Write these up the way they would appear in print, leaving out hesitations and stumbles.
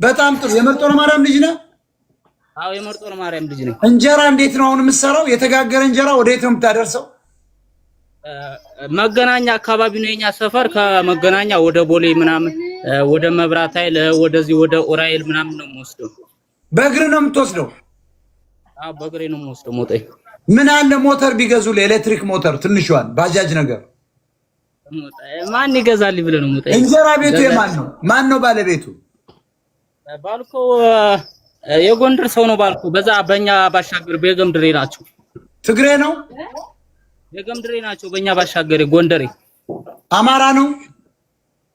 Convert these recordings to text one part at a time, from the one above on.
በጣም ጥሩ። የመርጦ ለማርያም ልጅ ነህ? አዎ፣ የመርጦ ለማርያም ልጅ ነኝ። እንጀራ እንዴት ነው አሁን የምትሰራው? የተጋገረ እንጀራ ወዴት ነው የምታደርሰው? መገናኛ አካባቢ ነው የኛ ሰፈር። ከመገናኛ ወደ ቦሌ ምናምን፣ ወደ መብራት ኃይል፣ ወደዚህ ወደ ኡራኤል ምናምን ነው የምወስደው። በእግር ነው የምትወስደው? አዎ፣ በእግሬ ነው የምወስደው። ሞጣዬ። ምን አለ ሞተር ቢገዙ፣ ኤሌክትሪክ ሞተር ትንሿን ባጃጅ ነገር። ማን ይገዛል ብለህ ነው ሞጣዬ? እንጀራ ቤቱ የማን ነው? ማን ነው ባለቤቱ? ባልኮ የጎንደር ሰው ነው ባልኮ። በዛ በእኛ ባሻገር ቤገምድሬ ናቸው። ትግሬ ነው? የገምድሬ ናቸው። በእኛ ባሻገር ጎንደሬ። አማራ ነው?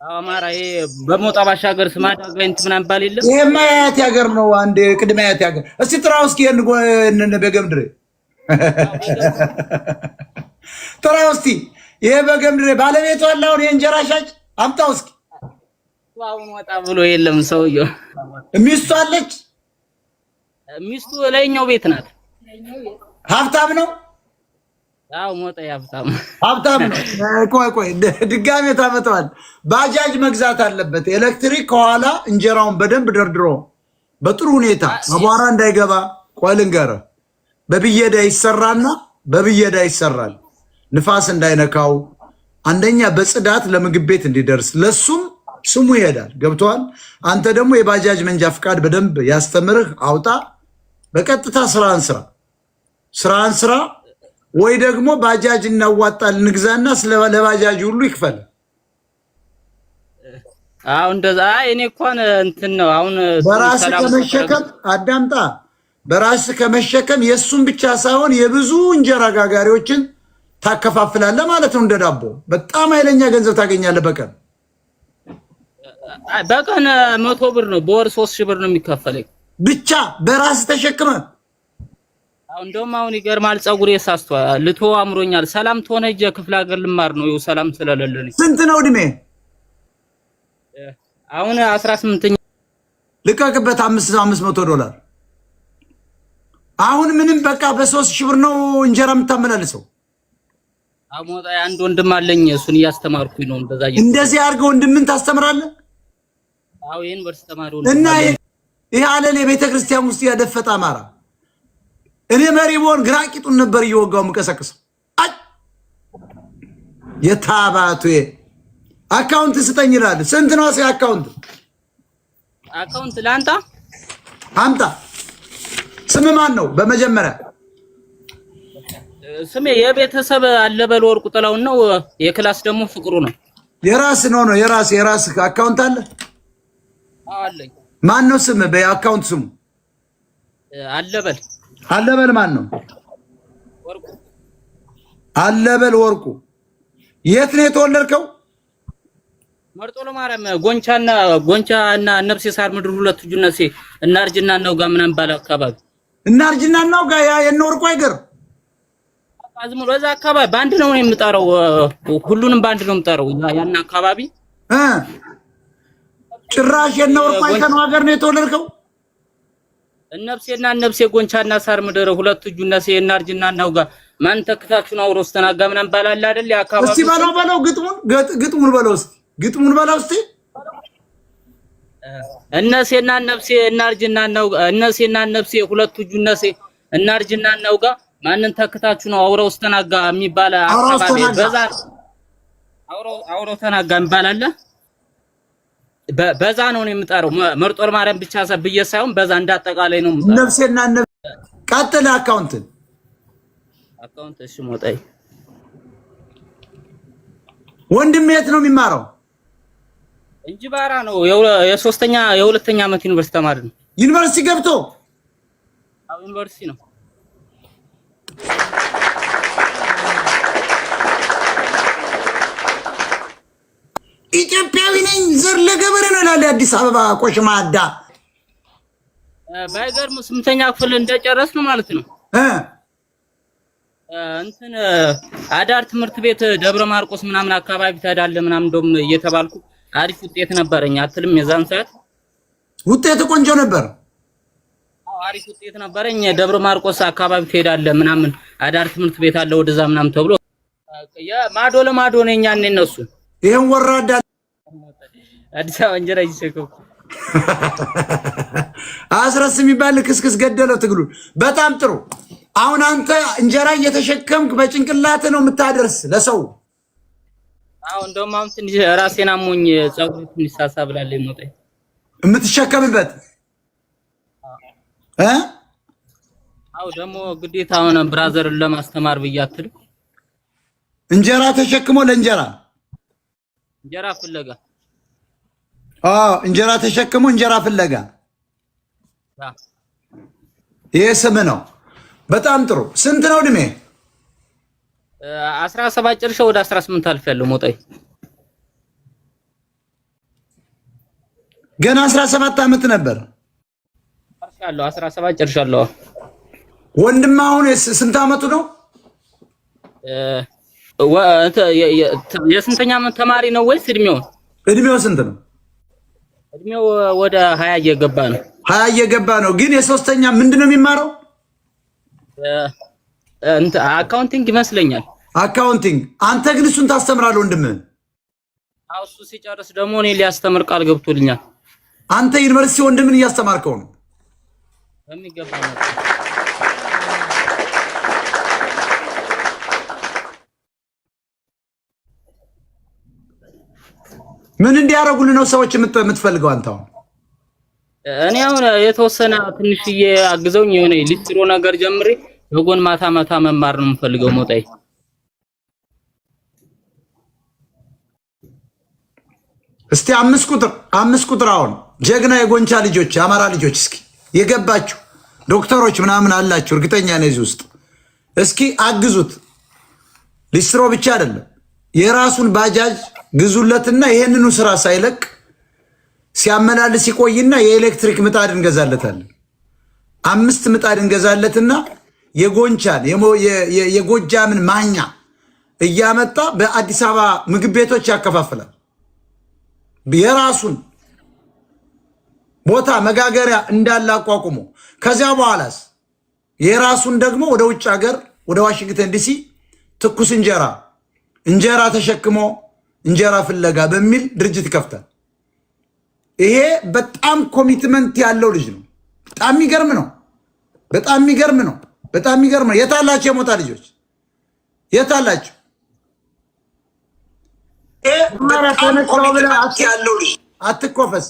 አማራ። ይሄ በሞጣ ባሻገር ስማዳ ጋይንት ምናምን ባል የለም። ይሄማ የአያቴ ሀገር ነው። አንድ ቅድመ አያቴ ሀገር። እስቲ ጥራው እስኪ ይሄን በገምድሬ ጥራው እስቲ። ይሄ በገምድሬ ባለቤቱ አለ አሁን የእንጀራ ሻጭ አምጣው እስኪ። አሁን ወጣ ብሎ የለም ሰውየው። ሚስቱ አለች? ሚስቱ ላይኛው ቤት ናት። ሀብታም ነው? አዎ ሞጣ ሀብታም። ሀብታም ነው። ቆይ ቆይ፣ ድጋሜ ታመጣዋል። ባጃጅ መግዛት አለበት። ኤሌክትሪክ ከኋላ እንጀራውን በደንብ ደርድሮ በጥሩ ሁኔታ አቧራ እንዳይገባ። ቆይ ልንገርህ፣ በብየዳ ይሰራና በብየዳ ይሰራል፣ ንፋስ እንዳይነካው። አንደኛ በጽዳት ለምግብ ቤት እንዲደርስ ለሱም ስሙ ይሄዳል። ገብተዋል። አንተ ደግሞ የባጃጅ መንጃ ፍቃድ በደንብ ያስተምርህ አውጣ። በቀጥታ ስራህን ስራ፣ ስራህን ስራ። ወይ ደግሞ ባጃጅ እናዋጣል ንግዛና ለባጃጅ ሁሉ ይክፈል። አሁን እንደዛ እኔ እንኳን እንትን ነው አሁን በራስ ከመሸከም አዳምጣ፣ በራስ ከመሸከም የእሱን ብቻ ሳይሆን የብዙ እንጀራ ጋጋሪዎችን ታከፋፍላለህ ማለት ነው። እንደ ዳቦ በጣም ኃይለኛ ገንዘብ ታገኛለህ በቀን። በቀን 100 ብር ነው፣ በወር 3000 ብር ነው የሚከፈለኝ። ብቻ በራስ ተሸክመ። እንደውም አሁን ይገርማል፣ ፀጉሬ ሳስቷል፣ ልቶ አምሮኛል። ሰላም ትሆነ ሂጅ ክፍለ ሀገር ልማር ነው። ይኸው ሰላም ስለሌለኝ። ስንት ነው እድሜ? አሁን 18ኛ። ልቀቅበት፣ $500። አሁን ምንም በቃ በ3000 ብር ነው እንጀራ የምታመላልሰው። አሞጣ አንድ ወንድም አለኝ፣ እሱን እያስተማርኩኝ ነው። እንደዛ እንደዚህ አድርገህ ወንድምን ታስተምራለህ? አዎ፣ የዩኒቨርሲቲ ተማሪ ወንድም። እና ይሄ አለሌ ቤተክርስቲያን ውስጥ ያደፈጠ አማራ፣ እኔ መሪ ብሆን ግራ ቂጡን ነበር እየወጋው የምቀሰቅሰው። አይ የታባቱ account ስጠኝ ይላል። ስንት ነው account? Account ላንጣ? አምጣ። ስም ማን ነው በመጀመሪያ? ስሜ የቤተሰብ አለበል ወርቁ ጥላውን ነው። የ class ደግሞ ፍቅሩ ነው። የራስ ነው ነው የራስ የራስ account አለ? አለኝ። ማን ነው ስም በ account ስሙ? አለበል። አለበል ማን ነው? ወርቁ። አለበል ወርቁ። የት ነው የተወለድከው? መርጦ ለማርያም ጎንቻና ጎንቻና ነፍሴ ሳር ምድር ሁለቱ ጁነሴ እና እርጅና ነው ጋር ምናምን ባለ አካባቢ። እና እርጅና ነው ጋር ያ የነ ወርቁ አይገር። ዝም ብሎ እዛ አካባቢ በአንድ ነው የምጠራው። ሁሉንም በአንድ ነው የምጠራው ያን አካባቢ። ጭራሽ የነ ወርቁ አይከነው ነው ሀገር ነው የተወለድከው? እነብሴና እነብሴ ጎንቻና ሳር ምድር ሁለቱ ጁነሴ እና እርጅና ነው ጋር ማን ተክታችሁ ነው አውሮስ ተናጋ ምናምን ባላለ አይደል አካባቢ። እስቲ በለው በለው፣ ግጥሙን ግጥሙን በለው እስቲ፣ ግጥሙን በለው እስቲ። እነሴና እነብሴ እና እርጅና ነው እነሴና እነብሴ ሁለቱ ጁነሴ እና እርጅና ነው ጋር ማንን ተክታችሁ ነው አውሮስ ተናጋ የሚባል አካባቢ በዛ አውሮ ተናጋ የሚባል አለ። በዛ ነው የምጠራው። መርጦ ማርያም ብቻ ብዬ ሳይሆን በዛ እንዳጠቃላይ ነው የምጠራው። ነፍሴና ቀጥል። አካውንትን Account እሺ ሞጣይ። ወንድም የት ነው የሚማረው? እንጅባራ ነው። የሶስተኛ የሁለተኛ ዓመት ዩኒቨርሲቲ ተማሪ ነው። ዩኒቨርሲቲ ገብቶ? አዎ፣ ዩኒቨርሲቲ ነው። ኢትዮጵያዊ ነኝ ዘር ለገበሬ ነው ይላል። አዲስ አበባ ቆሽማዳ። ባይገርም ስምንተኛ ክፍል እንደጨረስን ማለት ነው እንትን አዳር ትምህርት ቤት ደብረ ማርቆስ ምናምን አካባቢ ትሄዳለህ ምናምን እንደውም እየተባልኩ አሪፍ ውጤት ነበረኝ አትልም? የዛን ሰዓት ውጤት ቆንጆ ነበር። አዎ፣ አሪፍ ውጤት ነበረኝ። ደብረ ማርቆስ አካባቢ ትሄዳለህ ምናምን አዳር ትምህርት ቤት አለ ወደዛ ምናምን ተብሎ ማዶ ለማዶ ነኝ ያኔ እነሱ። ይሄን ወራዳ አዲስ አበባ እንጀራ እየሸከምኩ። አስረስ የሚባል ልክስክስ ገደለው ትግሉን። በጣም ጥሩ። አሁን አንተ እንጀራ እየተሸከምክ በጭንቅላት ነው የምታደርስ ለሰው። አዎ እንደውም አሁን ትንሽ ራሴን አሞኝ ፀጉሬ ትንሽ ሳሳ ብላለች። ሞጣዬ የምትሸከምበት እ አዎ ደግሞ ግዴታ ሆነ brother ን ለማስተማር ብዬ አትልም። እንጀራ ተሸክሞ ለእንጀራ እንጀራ ፍለጋ። አዎ እንጀራ ተሸክሞ እንጀራ ፍለጋ። ይሄ ስም ነው። በጣም ጥሩ። ስንት ነው እድሜ? 17 ጨርሼ ወደ 18 አልፌያለሁ። ሞጣዬ ገና 17 ዓመት ነበር። ጨርሻለሁ። 17 ጨርሻለሁ። ወንድም አሁን ስንት ዓመቱ ነው? የስንተኛ ዓመት ተማሪ ነው ወይስ እድሜው? እድሜው ስንት ነው? እድሜው ወደ 20 እየገባ ነው። 20 እየገባ ነው። ግን የሶስተኛ ምንድን ነው የሚማረው? Accounting ይመስለኛል። Accounting። አንተ ግን እሱን ታስተምራለህ ወንድምህን? አዎ እሱ ሲጨርስ ደግሞ እኔ ሊያስተምር ቃል ገብቶልኛል። አንተ ዩኒቨርሲቲ ወንድምን እያስተማርከው ነው? በሚገባ ነው። ምን እንዲያደርጉልህ ነው ሰዎች የምትፈልገው አንተ አሁን? እኔ አሁን የተወሰነ ትንሽዬ አግዘውኝ የሆነ ሊስትሮ ነገር ጀምሬ በጎን ማታ ማታ መማር ነው የምፈልገው። ሞጣዬ እስቲ 5 ቁጥር 5 ቁጥር አሁን ጀግና የጎንቻ ልጆች የአማራ ልጆች እስኪ የገባችሁ ዶክተሮች ምናምን አላችሁ እርግጠኛ ነኝ እዚህ ውስጥ እስኪ አግዙት። ሊስትሮ ብቻ አይደለም የራሱን ባጃጅ ግዙለትና ይሄንኑ ስራ ሳይለቅ ሲያመላልስ ይቆይና የኤሌክትሪክ ምጣድ እንገዛለታለን። 5 ምጣድ እንገዛለትና የጎንቻን የጎጃምን ማኛ እያመጣ በአዲስ አበባ ምግብ ቤቶች ያከፋፍላል። የራሱን ቦታ መጋገሪያ እንዳለ አቋቁሞ ከዚያ በኋላስ የራሱን ደግሞ ወደ ውጭ ሀገር ወደ ዋሽንግተን ዲሲ ትኩስ እንጀራ እንጀራ ተሸክሞ እንጀራ ፍለጋ በሚል ድርጅት ይከፍታል። ይሄ በጣም commitment ያለው ልጅ ነው። በጣም የሚገርም ነው። በጣም የሚገርም ነው። በጣም የሚገርም ነው። የታላችሁ የሞጣ ልጆች የታላችሁ? ያለው ልጅ አትኮፈስ።